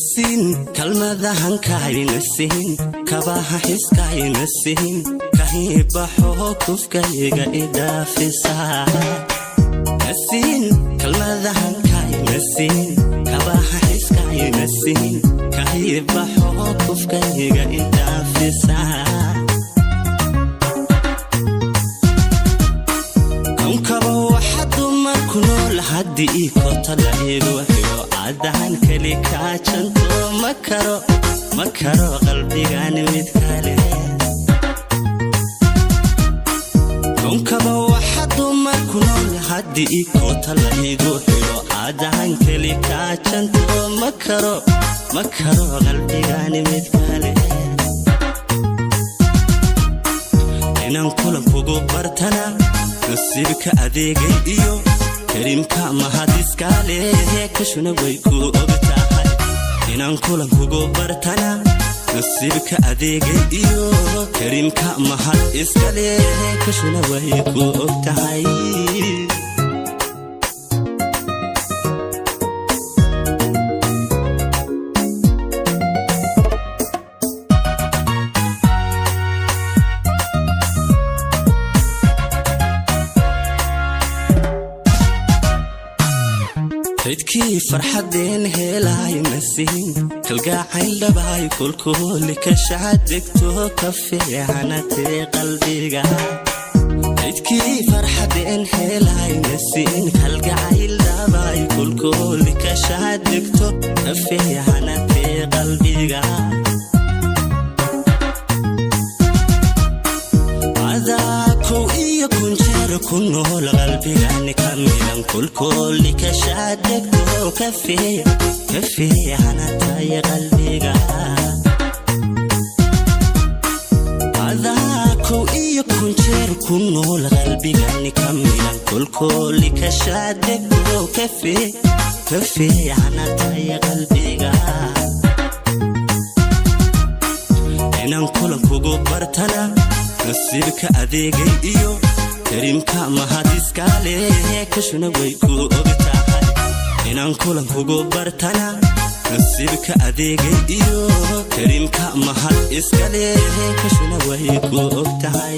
Nasiin kalmadahankayna siin, kabaha xiskayna siin, kahiibaxo kufkayga idhaafisa. Nasiin kalmadahankayna siin, kabaha xiskayna siin, kahiibaxo kufkayga idhaafisa. Konkaba waxa dumar ku nool haddii koota la igu xidho, cadaan keli kaajanto, ma karo, ma karo qalbigan mid kale. Konkaba waxa dumar ku nool haddii koota la igu xidho, cadaan keli kaajanto, ma karo, ma karo qalbigan mid kale. Inaan kulankugu bartana nasiibka adeegay iyo Kariimka mahadiskale, kashuna way ku og tahay. Inaan kulankugu bartana nasiibka adeegay iyo Kariimka mahad iskale, kashuna way ku og tahay. Kaydkii farxadeen helay nasiin, kalgacayl dhabaay kulkuuli kashaadegto, ka fiicanatee qalbiga. Kaydkii farxadeen helay nasiin, kalgacayl dhabaay kulkuuli kashaadegto, ka fiicanatee qalbiga. Adaakow iyo kunjeer ku nool qalbigani ka milan, kulkooli kashaadegto, ka fiicanatay qalbiga. Adaakow iyo kunjeer ku nool qalbigani ka milan, kulkooli kashaadegto, ka fiicanatay qalbiga. Inaan kulankugu bartana nasiibka adeegay iyo Kariimka mahadiskale, kashuna way ku og tahay. Inaan kulankugu bartana nasiibka adeegay iyo Kariimka mahad iskale, kashuna way ku og tahay.